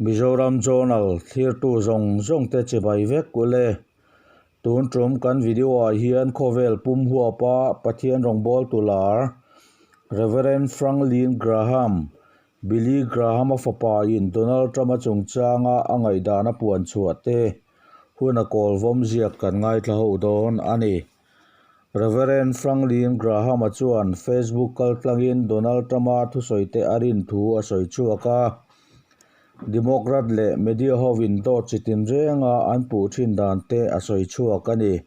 Mizoram Journal thlirtu zawng zawng te chibai vek ule. Tun tum kan video ah hian khawvel pum huapa Pathian rawngbawltu lar Rev. Franklin Graham, Billy Graham-a fapa in Donald Trump-a chungchanga a ngaihdan a puan chhuah te hun a kawl vawm ziak kan ngaithla ho dawn a ni. Rev. Franklin Graham-a chuan Facebook kaltlangin Donald Trump-a thusawi te a rin thu a sawi chhuak a. Democrat leh media hovin dawt chi tinrenga an puh thin dan te a sawi chhuak a ni.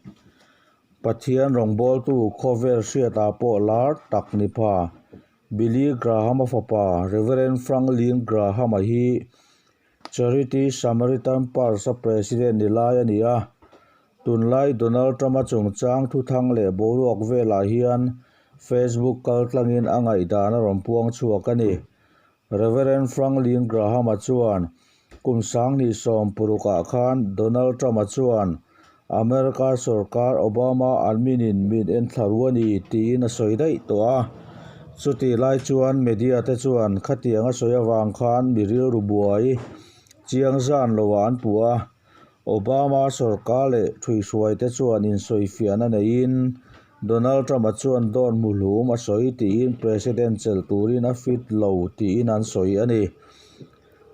Pathian rawngbawltu khawvel hriatah pawh lar tak ni pha. Billy Graham-a fapa Rev. Franklin Graham-a hi Charity Samaritan Purse-a president ni lai a ni a. Tunlai Donald Trump-a chungchang thuthang leh boruak velah hian Facebook kaltlangin a ngaihdan a rawn puang chhuak a ni. Rev. Franklin Graham-a chuan kum 2016 ah khan Donald Trump-a chuan America sorkar Obama admin-in min enthla ru a ni tiin a sawi daih tawh a. Chutih lai chuan media te chuan khatiang a sawi avang khan mi rilru buai chiang zan loah an puh a. Obama sorkar leh thuihhruai te chuan insawifiahna neiin Donald Trump-a chuan dawt hmuhlum a sawi tiin President chelh turin a fit lo tiin an sawi a ni.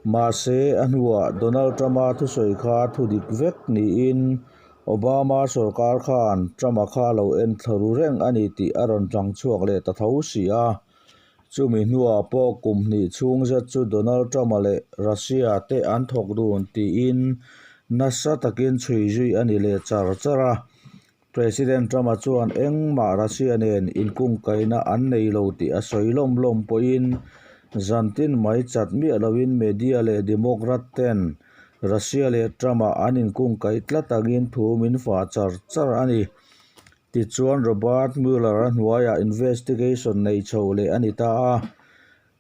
Mahse, a hnuah Donald Trump-a thusawi kha thudik vek niin Obama sorkar khan Trump-a kha lo enthla ru reng a ni tih a rawn tlang chhuak leh ta tho si a. Chumi hnuah pawh kum hnih chhung zet chu Donald Trump-a leh Russia te an thawk dun tiin nasa takin chhui zui a ni leh char char a. President Trump-a chuan engmah Russia nen inkungkaihna an nei lo tih a sawi lawm lawm pawhin zantin mai chat miah loin media leh Democrat ten Russia leh Trump-a an inkungkaih tlat angin thu min fah char char a ni. Tichuan Robert Mueller-a hnuaiah investigation nei chho leh a ni ta a.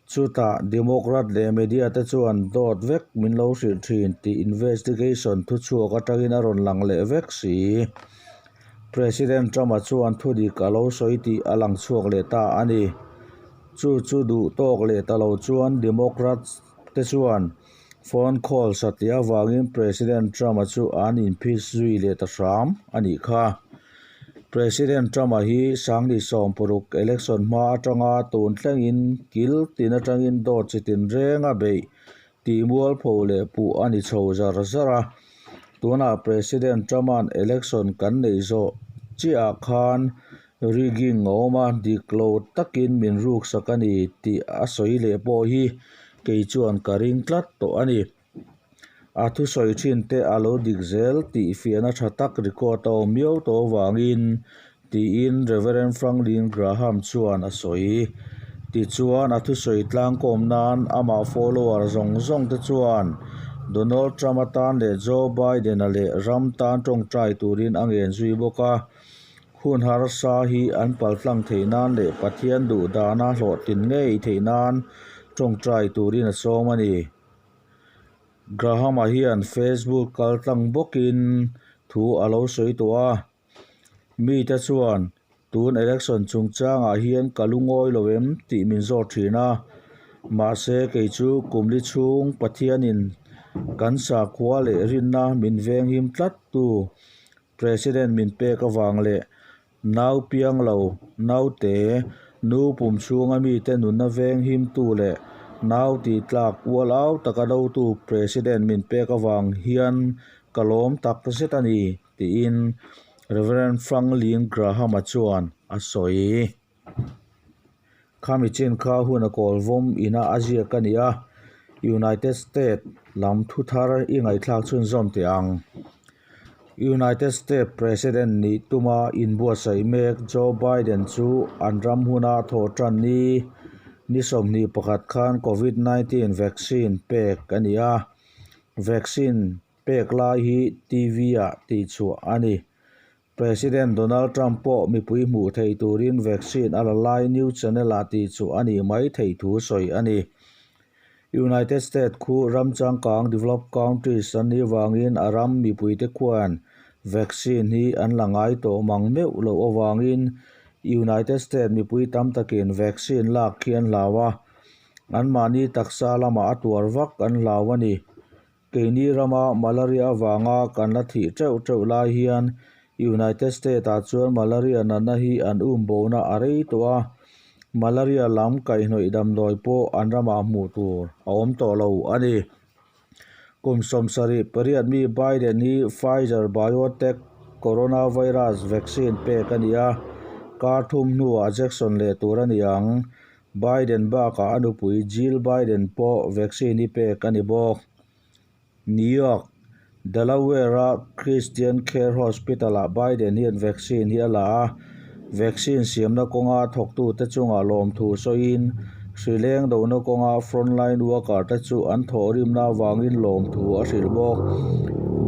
Chutah Democrat leh media te chuan dawt vek min lo hrilh thin tih investigation thuchhuak atangin a rawn lang leh vek si. President Trump-a chuan thudik a lo sawi tih a lang chhuak leh ta a ni. Chu chu duh tawk leh ta lo chuan Democrats te chuan phone call satliah avangin President Trump-a chu an inphis zui leh ta hram a nih kha. President Trump-a hi 2016 election hma atanga tun thlengin kil tin atangin dawt chi tinreng a beih tih mualpho leh puh a ni chho zar zar a. Tunah President Trump-a'n election kan neih zawh chiahah khan rigging a awm a, dik lo takin min ruksak a ni tih a sawi leh pawh hi kei chuan ka ring tlat tawh a ni. A thusawi thin te a lo dik zel tih fiahna tha tak record a awm miau tawh avangin tiin Rev. Franklin Graham chuan a sawi. Tichuan a thusawi tlangkawm nan amah follower zawng zawng te chuan Donald Trump atan leh Joe Biden-a leh ram tan tawngtai turin a ngen zui bawk a. Hun harsa hi an paltlang theih nan leh Pathian duh dana hlawhtlin ngei theih nan tawngtai turin a sawm a ni. Graham-a hian Facebook kaltlang bawkin thu a lo sawi tawh a, Mite chuan tun election chungchangah hian ka lungawi lo em tih min zawt thin a, mahse kei chu kumli chhung Pathianin kan sakhua leh rinna min venghim tlat tu President min pek avang leh Nau piang lo, naute, nu pum chhunga mite nunna veng himtu leh nau tih tlak ual au taka dotu President min pek avang hian ka lawm tak zet a ni, tiin Rev. Franklin Graham-a chuan a sawi. Khami chin kha hun a kawl vawm ina a ziak a ni a, United States lam thu thar i ngaihthlak chhunzawm teh ang. United States President nih tuma inbuatsaih mek Joe Biden chu an ram huna thawh tan ni ni 21 khan Covid-19 vaccine pek a ni a, vaccine pek lai hi TV-ah tihchhuah a ni. President Donald Trump pawh mipui hmuh theih turin vaccine a la lai news channel-ah tih chu a nih mai theih thu sawi a ni. United States khu ram changkang developed countries an nih vangin a ram mipuite khuan vaccine hi an la ngai tawh mang meuh loh avangin United States mipui tam takin vaccine lak khi an hlau a, anmahni taksa lamah a tuar vak an hlau a ni. Keini rama malaria avanga kan la thih teuh teuh lai hian United States-ah chuan malaria natna hi an um bona a rei tawh a, malaria lam kaihhnawih damdawi pawh an ramah hmuh tur a awm tawh lo a ni. Kum 78 mi Biden hi Pfizer-BioNTech coronavirus vaccine pek a ni a, kar thum hnuah Jackson leh tur a ni ang. Biden bakah a nupui Jill Biden pawh vaccine hi pek a ni bawk. New York, Delaware-a Christian Care Hospital-ah Biden hian vaccine hi a la a, vaccine siamna kawnga thawktute chungah lawmthu sawiin hri leng dohna kawnga frontline worker te chu an thawhrimna avangin lawmthu a hrilh bawk.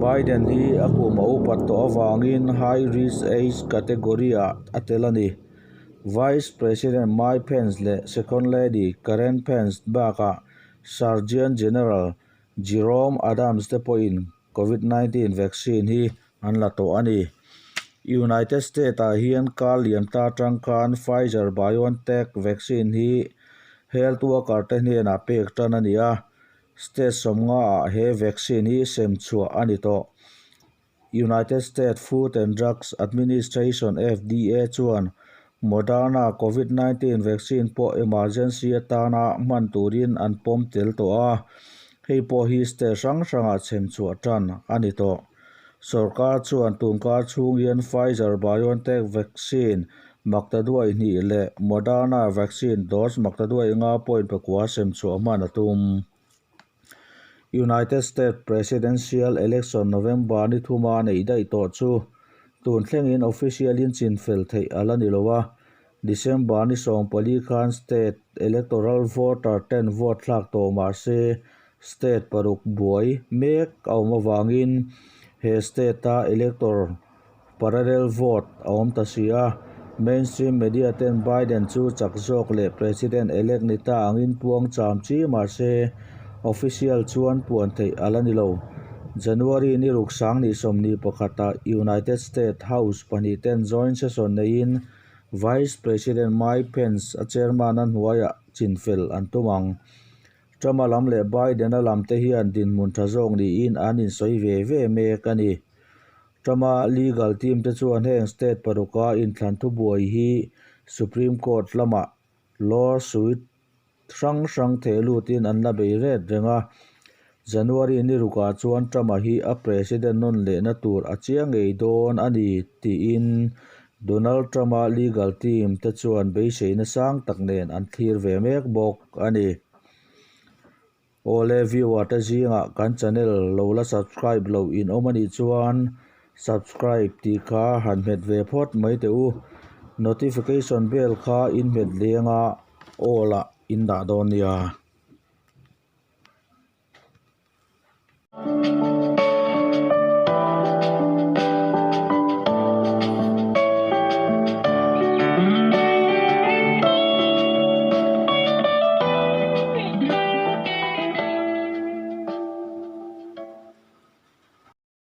Biden hi a kum a upat tawh avangin high risk age category-ah a tel a ni. Vice President Mike Pence leh Second Lady Karen Pence bakah Surgeon General Jerome Adams te pawhin Covid 19 vaccine hi an la tawh a ni. United States ah hian kar liam ta atang khan Pfizer BioNTech vaccine hi health worker te hnenah pek tan a ni a, state 50 ah he vaccine hi sem chhuah a ni tawh. United States Food and Drugs Administration, FDA, chuan Moderna Covid 19 vaccine pawh emergency atana hman turin an pawm tel tawh a, hei pawh hi state hrang hrangah chhem chhuah tan a ni tawh. Sorkar chuan tunkar chhung hian Pfizer-BioNTech vaccine maktaduai hnih leh Moderna vaccine dose maktaduai nga point pakua sem chhuah hman a tum. United States Presidential Election November ni thuma neih daih tawh chu tun thlengin official in chinfel theih a la ni lo a, December ni 14 khan state electoral voter ten vote thlak tawh mah se state paruk buai mek a awm avangin he state-a elector Parallel vote a awm ta si a, mainstream media ten Biden chu chak zawk leh President elect ni ta angin puang cham chi mah se official chuan puan theih a la ni lo. January ni ruk sang ni 21 ah United States House pahnih ten joint session neiin Vice President Mike Pence a chairman a hnuaiah chinfel an tum ang. Trump-a lam leh Biden-a lam te hian dinhmun tha zawk niin an insawi ve ve mek a ni. Trump-a legal team te chuan heng state paruka inthlan thubuai hi Supreme Court lamah lawsuit hrang hrang theh lutin an la bei ret reng a. January ni rukah chuan Trump-a hi a president nawn lehna tur a chiang ngei dawn a ni tiin Donald Trump-a legal team te chuan beiseina sang tak nen an thlir ve mek bawk a ni. Awle viewer te zingah kan channel lo la subscribe lo in awm anih chuan subscribe tih kha han hmet ve phawt mai teh u. Notification bell kha in hmet leng a all ah in dah dawn nia.